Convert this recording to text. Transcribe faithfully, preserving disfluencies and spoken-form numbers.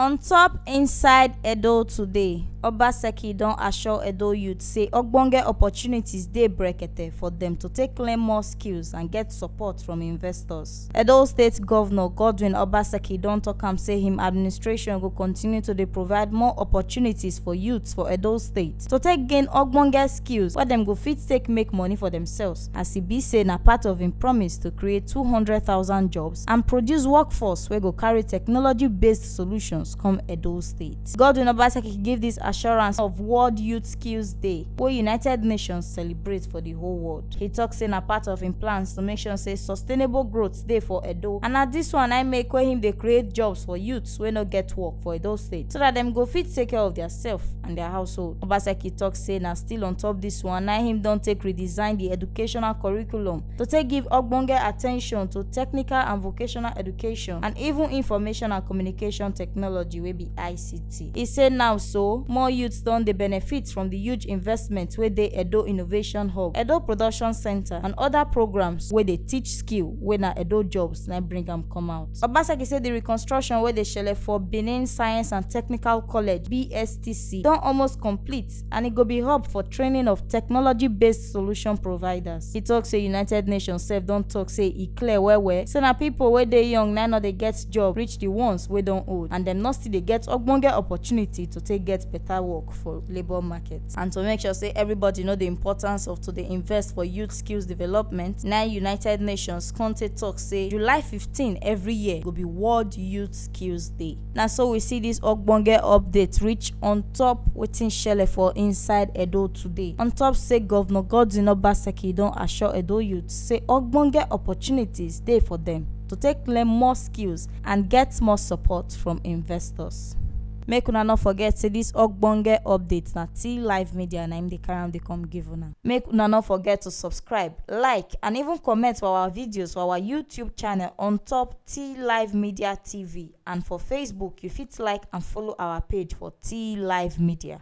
On top Inside Edo Today, Obaseki don assure Edo youth say ogbonge opportunities dey brekete for dem to take learn more skills and get support from investors. Edo State Governor Godwin Obaseki don talk am say him administration go continue to dey provide more opportunities for youths for Edo State to take gain ogbonge skills wey dem go fit take make money for themselves, as e be say na part of im promise to create two hundred thousand jobs and produce workforce wey go carry technology-based solutions come Edo State. Godwin Obaseki give dis assurance of World Youth Skills Day, wey United Nations celebrate for di whole world. He tok say na part of im plans to make sure say sustainable growth dey for Edo, and na dis one na im make wey him dey create jobs for youths wey no get work for Edo State, so dat dem go fit take care of their self and their household. Obaseki tok say na still on top dis one na him don take redesign di educational curriculum to take give ogbonge attention to technical and vocational education and even information and communication technology wey be I C T. E say now so, more youths don dey benefit from di huge investment wey dey Edo Innovation Hub, Edo Production Center and other programs wey dey teach skill wey na Edo Jobs na bring am come out. Obaseki say di reconstruction wey dey shele for Benin Science and Technical College, B S T C, don almost complete and e go be hub for training of technology-based solution providers. E tok say United Nations sef don tok say e clear well well say na pipo wey dey young na no dey get job reach di ones wey don old, and dem no still dey get ogbonge opportunity to take get beta work for labour market. And to make sure say everybody know di importance of to dey invest for youth skills development, na United Nations come take tok say July fifteen every year go be World Youth Skills Day. Na so we see dis ogbonge update reach on top wetin shele for inside Edo Today. On top say Governor Godwin Obaseki don assure Edo youth say ogbonge opportunities dey for dem to take learn more skills and get more support from investors. Make una no forget say dis ogbonge update na T Live Media na im dey carry am dey come give una. Make una no forget to subscribe, like and even comment for our videos for our YouTube channel on top T Live Media T V, and for Facebook you fit like and follow our page for T Live Media.